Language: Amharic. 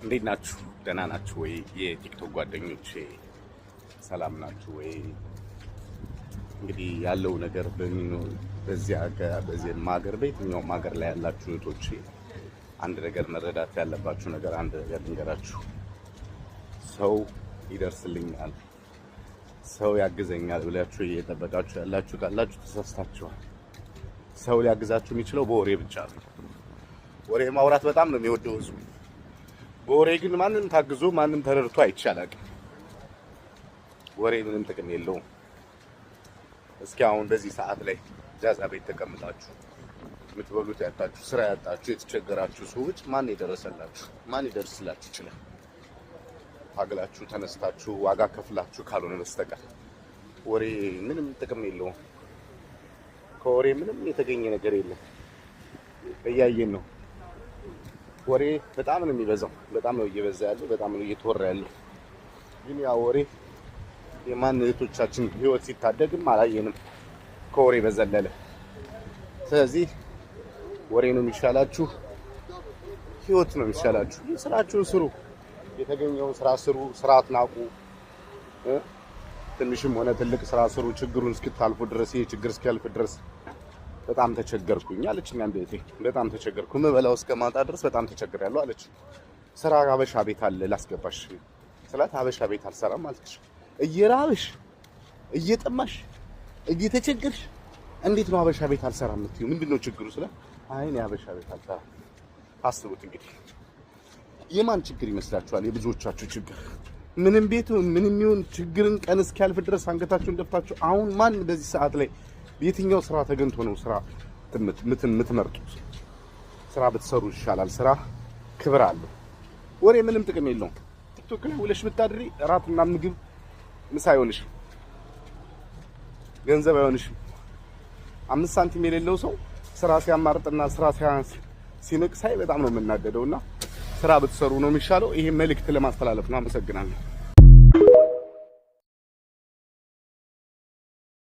እንዴት ናችሁ? ደህና ናችሁ ወይ? የቲክቶክ ጓደኞቼ ሰላም ናችሁ ወይ? እንግዲህ ያለው ነገር በዚህም ሀገር በየትኛውም ሀገር ላይ ያላችሁ እህቶቼ አንድ ነገር መረዳት ያለባችሁ ነገር አንድ ነገር ልንገራችሁ። ሰው ይደርስልኛል፣ ሰው ያግዘኛል ብላችሁ እየጠበቃችሁ ያላችሁ ካላችሁ ተሳስታችኋል። ሰው ሊያግዛችሁ የሚችለው በወሬ ብቻ ነው። ወሬ ማውራት በጣም ነው የሚወደው ህዝቡ። በወሬ ግን ማንም ታግዞ ማንም ተረድቶ አይቻልም። ወሬ ምንም ጥቅም የለውም። እስኪ አሁን በዚህ ሰዓት ላይ ጃዛ ቤት ተቀምጣችሁ የምትበሉት ያጣችሁ፣ ስራ ያጣችሁ፣ የተቸገራችሁ ሰዎች ማን የደረሰላችሁ? ማን ይደርስላችሁ ይችላል? ታግላችሁ ተነስታችሁ ዋጋ ከፍላችሁ ካልሆነ በስተቀር ወሬ ምንም ጥቅም የለውም። ከወሬ ምንም የተገኘ ነገር የለም። እያየን ነው። ወሬ በጣም ነው የሚበዛው። በጣም ነው እየበዛ ያለው። በጣም ነው እየተወራ ያለው። ግን ያ ወሬ የማን እህቶቻችን ህይወት ሲታደግም አላየንም ከወሬ በዘለለ። ስለዚህ ወሬ ነው የሚሻላችሁ፣ ህይወት ነው የሚሻላችሁ። ስራችሁን ስሩ፣ የተገኘውን ስራ ስሩ። ስራ አትናቁ። ትንሽም ሆነ ትልቅ ስራ ስሩ። ችግሩን እስክታልፉ ድረስ፣ ይሄ ችግር እስኪያልፍ ድረስ። በጣም ተቸገርኩኝ አለችኝ አንድ እህቴ። በጣም ተቸገርኩ፣ የምበላው እስከማጣ ድረስ በጣም ተቸግሬያለሁ አለች። ስራ ሀበሻ ቤት አለ ላስገባሽ ስላት ሀበሻ ቤት አልሰራም አለች። እየራብሽ፣ እየጠማሽ፣ እየተቸገርሽ እንዴት ነው ሀበሻ ቤት አልሰራም የምትይው? ምንድን ነው ችግሩ ስላት አይ እኔ ሀበሻ ቤት አልሰራም። አስቡት እንግዲህ የማን ችግር ይመስላችኋል? የብዙዎቻችሁ ችግር። ምንም ቤት ምንም ይሁን ችግርን ቀን እስኪያልፍ ድረስ አንገታችሁን ደፍታችሁ አሁን ማን በዚህ ሰዓት ላይ የትኛው ስራ ተገኝቶ ነው ስራ የምትመርጡት? ስራ ብትሰሩ ይሻላል። ስራ ክብር አለው። ወሬ ምንም ጥቅም የለውም። ቲክቶክ ላይ ውለሽ ብታድሪ እራትና ምግብ ምሳ አይሆንሽም፣ ገንዘብ አይሆንሽም። 5 ሳንቲም የሌለው ሰው ስራ ሲያማርጥና ስራ ሲንቅ ሳይ በጣም ነው የምናደደው። እና ስራ ብትሰሩ ነው የሚሻለው። ይሄ መልእክት ለማስተላለፍ ነው። አመሰግናለሁ።